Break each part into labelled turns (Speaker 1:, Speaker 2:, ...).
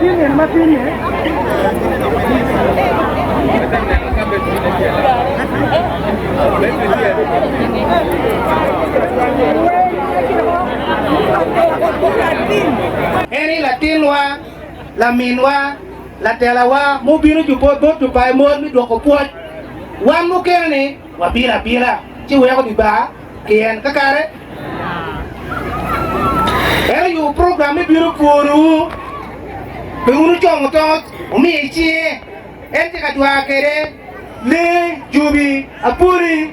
Speaker 1: En aye latinwa, laminwa, latelawa mubino bot jupayo mon me dwoko pwoc. Wan mukene-ni wabino abina ci weko di bar ki en kakare. En oyubo program me bino pwonowu pi wun wucomo toc wumiyo i cinge. En tye ka dwar kwede lee, jubi, apoli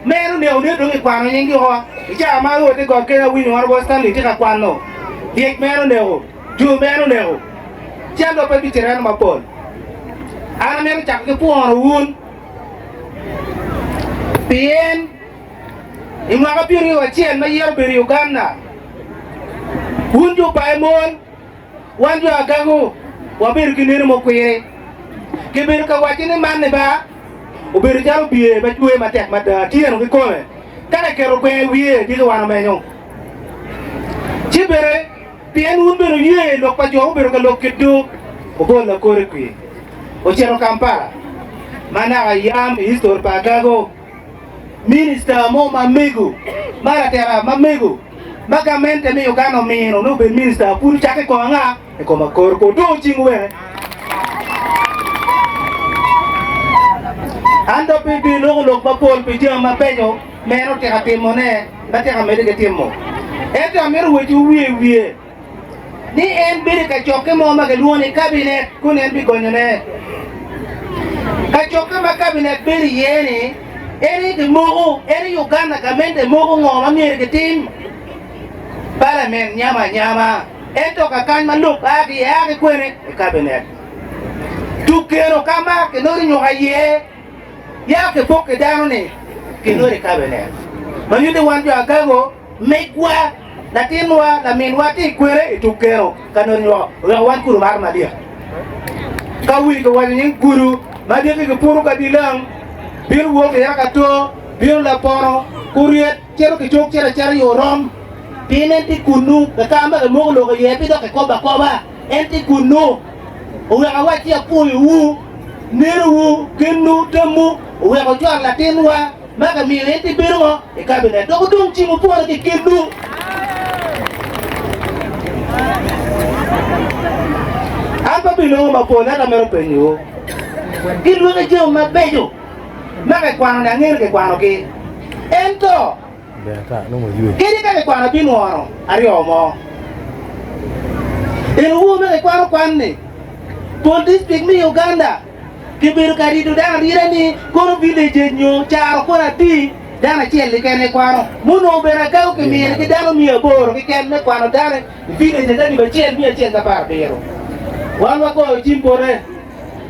Speaker 1: ma en oneko nyo dong kikwano nyinggi woko. I cawa ma awoto i got kene awinyo Honourable Stanley tye ka kwano lyec ma en oneko, jo ma en oneko. Ci an dong pe abicito eno mapol. An amito cako ki pwono wun pien i mwaka 21 ma yero obedo i Uganda, wun jo pae mon, wan jo agago wabedo ki neno mukwiri. Kibedo ka wacce ni man-ni ba obedo calo bye ma cwer matek mada, tyeno kikome. Ka kiketo gweng i wiye, diki wan omenyo. Ci bene Pien wun bene wuye lok pa jo mubedo ka lok kit-tu, obol lakore kwir, ocito Kampala, ma naka yam i history pa Agago, minista mo ma mego, ma latela ma mego, ma gamente me Uganda omino ni obed minista pud ocakke i kom anga? I kom Akor. Kor dong ocimo wene. An dong pe abiloko lok mapol pi jami mabeco ma en otyeko timone. Ma tek amedde ki timo. Ento amito wecciwu wiye wiye ni en bedo i kacokke mo ma kilwongo ni kabinet kun en bigonyone. Kacokke ma kabinet bedo iye-ni en aye kimoko, en aye Uganda gamente moko ngo ma myero kitim. Palament nyamo anyama, ento kakany ma lok a ki iye a ki kwene? I kabinet. Tuk keno ka ma kinongo nyuka iye. Ya kipok ki dano ni kinwero i kabinet ma nyuto ni wan jo Agago megwa, latinwa, laminwa tye i kwene i tuk keno ka nongo nywako oweko wan gudo mato malyet. Ka wii kiwaco nying gudo ma diki kiputo ka dilang bino wok i Akato, bino Lapono, Kuryet, cito kicuk cito acita i Orom pien en tye kunnu kaka ma kimoko lok iye pe dok kikobo akoba. En tye kunnu, oweko awacci apwoyowu, nenowu, genwu, tamwu, oweko ocwalo latinwa ma kimiyo en tye bedo ngo i kabinet, dok wudong cing wupwone kekenwu. An pe abilongo mapol, ento amito penyowu ki lwaki jami mabeco ma kikwano-ni, angeyo ni kikwanogi, ento Kadi ka kikwano abinwono aryo mo. En owor me kikwano kwan-ni. Pol distrik me Uganda kibedo ka rido dano arida ni kono villages nyo caro kono adi dano acel keken aye kwano. Munongo bene agago kimine ki dano miya aboro keken me kwano dano i villages alip acel miya acel ki 70. Wan wagoyo cim bote.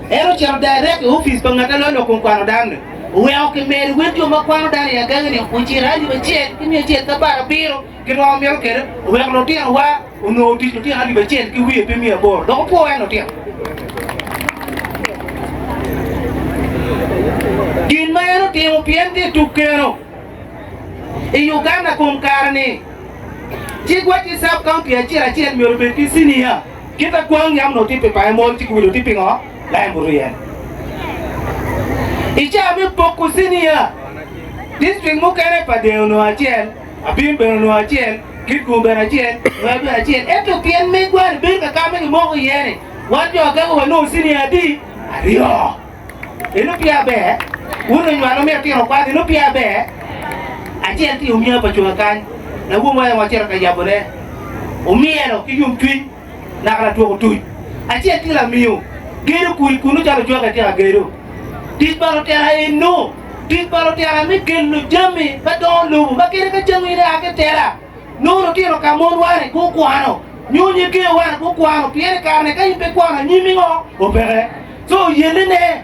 Speaker 1: En ocito direct i opic pa ngat ma loyo lok kom kwano dano-ni, oweko kimedo wel jo ma kwano dano i agagi-ni ocito alip acel ki miya acel ki 70 kit ma wamito kwede, oweko lutinowa onongo tic lutino alip acel ki wiye pe miya aboro dok opwo en lutino. Gin ma en otimo pien tye tuk keno i Uganda kom kare-ni, ci gwaci sub county acel acel myero obed ki senior. Kit a kwang yam onongo tye pi payo mol ci guwilo tye pingo lain buto iye. I caa me poko cinia, district mukene pa Deng onongo acel, Abim bene onongo acel, Kitgum bene acel, Nwoya bene acel. Ento pien megwa-ni bedo ka ka ma gimoko iye-ni, wan jo Agago wanongo cinia adi? Aryo. Eno peya ber, wun lunywal wumito tino kwan, eno peya ber, acel tye i omya pa cunga kany, lawom aye wacito ka yabone, omyelo ki yomcwiny naka latwok otuc. Acel tye lamiyo gedo kul kunnu calo ocwake tye ka gedo. Tic pa lutela eno, tic pa lutela me kelo jami ma dongo lobo ma kadi ka jami ene a ki tela, nongo lutino ka mon wani gukwano nyo nyige wani gukwano pien i kare-ni ka in pe ikwano anyimmi ngo opeke. Co oyellene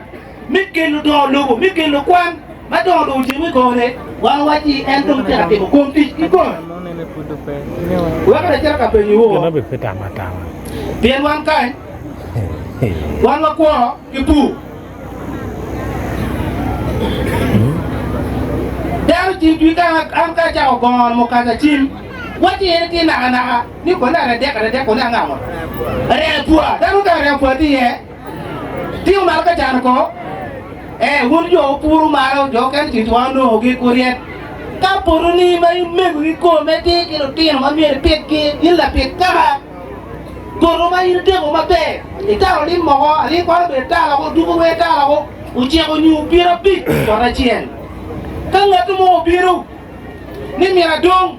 Speaker 1: me kelo dongo lobo, me kelo kwan ma dongo lobo jemo i kore, wan wacci en dong tye ka timo kom tic ki kome. Wek acito ka penyowu woko, pien wan kany, wan wakwo ki pur. Dano cim jwi ka an ka acako gono mukaca cim, wacci en tye nakanaka ni kone aredek aredek kone anga mo. Rek pwa, dano ka. remo pwod tye iye? Tingo malo ka cano ko? Ee, wun jo wupuro malo, jo okene ceng wan onongogi kuryet. Ka potoni ma imego kikome tye ki lutino ma myero ipitgi, in lapit kaka, poto ma in iteko maber, italo lim moko, alii kwano bene italo, oduko weng italo, oceko nyo pyerabic poto acel. Ka ngat mo obino ni myero adong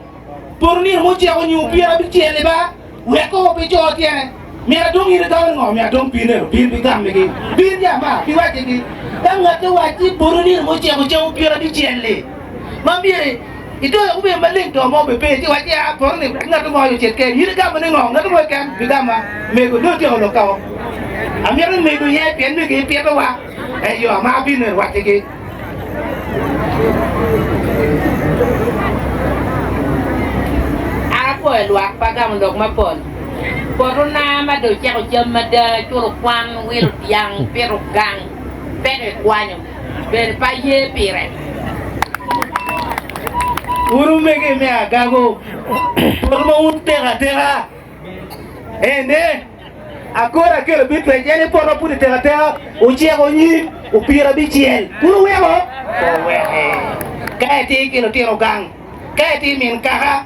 Speaker 1: poto nino muceko nyo pyerabicel-li ba, Wek kong obi co tyene. Myero adong in igamo ni ngo? Myero adong pii neno, bin pi gammigi. Bin ya ma, pi waccigi. Ka ngatti owacci boti nino muceko cemo pyerabicel-li, ma myero idoyo obedo maleng to mo be pe, ci iwacci a poto ni wek ngat mo aye ocit kene. In igamo ni ngo? Ngat mo keken bigama. Mego dong otyeko lok kao. Amito ni mego iye pien mego aye pitowa. Eyo, amar bin neno waccigi.
Speaker 2: An apwoyo lwak pe agamo lok mapol. Poto na ma dong ceko cam mada, culo kwan, wilo dyang, pito gang, peko ikwanyo, bene pe aye pire.
Speaker 1: Wun omege me agago, poto ma wun teko ateka ene. Akor akelo bitwec en i poto pud iteko ateka, oceko nyim opiro abicel. Pud oweko? Pe oweke. Ka itye ki lutino gang, ka itye min kaka,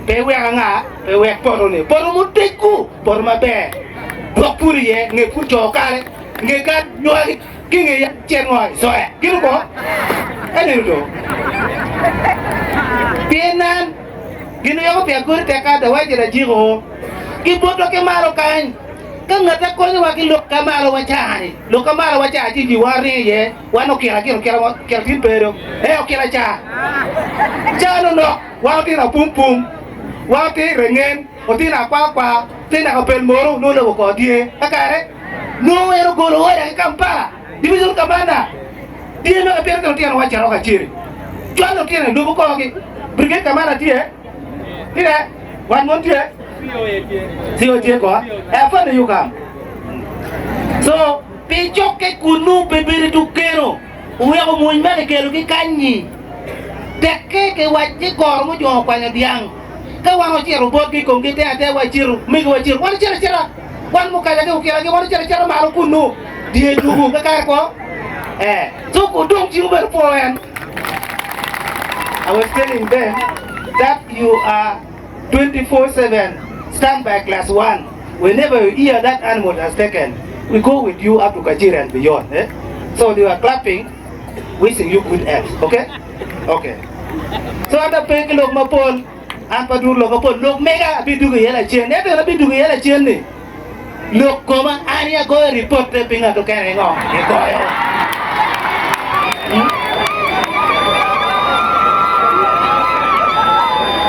Speaker 1: pe iwek anga? Pe iwek poto-ni. Poto muteggu, poto maber. Dwok pur iye, nge pur co kale, nge kal nywagi, ki nge yat cen ngo i coya. Gin oko? Aneno do. Pien an, gin oyoko pi akori tekka, dawaci lajiko. Ki botwa ki malo kany, ka ngat a konyowa ki lok ka malo wa caa-ni, lok ka malo wa caa ci ji wa ringo iye, wan okira gin okira okira tin pedo, ee okira caa. Caa nonok, wan otino apumpum, wan otino rengen, otino akwakwar, otino naka opel moro, nongo lobo kor tye. Kakare, nongo en ogolo oda ki Kampala, division commander, tye mege pito ki lutino wa cito kacel. Cwal lutino i lubo korgi, brigade commander tye, tye. Wan mon tye? CO tye ko? E afande you come. So pi cokke kunu pe bedo tuk keno oweko mwony ma kikelo ki kany-nyi tekke kiwac ni koro mucwongo kwanyo dyang ka wan ocito botgi komgi te ateya wacito megi wacito wan ocito acita wan mukaca ki okiragi wan ocito acita malo kunu dye tuku kakare ko eh so kudong cing obedo pwo en I was telling them that you are 24/7 stand by class 1 whenever you hear that animal has taken we go with you up to Kajiri and beyond eh? So they were clapping wishing you good health okay okay so an ape ki lok mapol an pe aduru lok mapol lok mega abidugo iye lacen ento en abidugo iye lacen ni Lok koma an aye agoyo ripotte pi ngat okene ngo igoyo.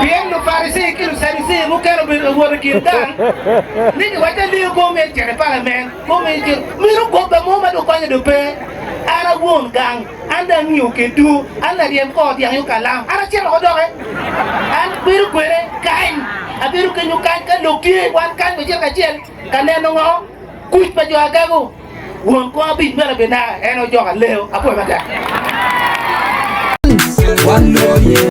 Speaker 1: Pien Luparici ki Lucaduci mukene obedo ka wot i kin gang ni giwaco aliyo kor me cito i palamen, kor me cito meno goba mo ma dong konye dong pe. An a won gang, an dong angiyo kedwu, an laryem kor dyang yo kalam, an acito woko doki. An bedo kwede kany, abedo kenyo kany ka lok tye, wan kany wacito kacel ka neno ngo? Kuc pa jo Agago. Won kom abic meno binaka, en ojok aleo. Apwoyo matek.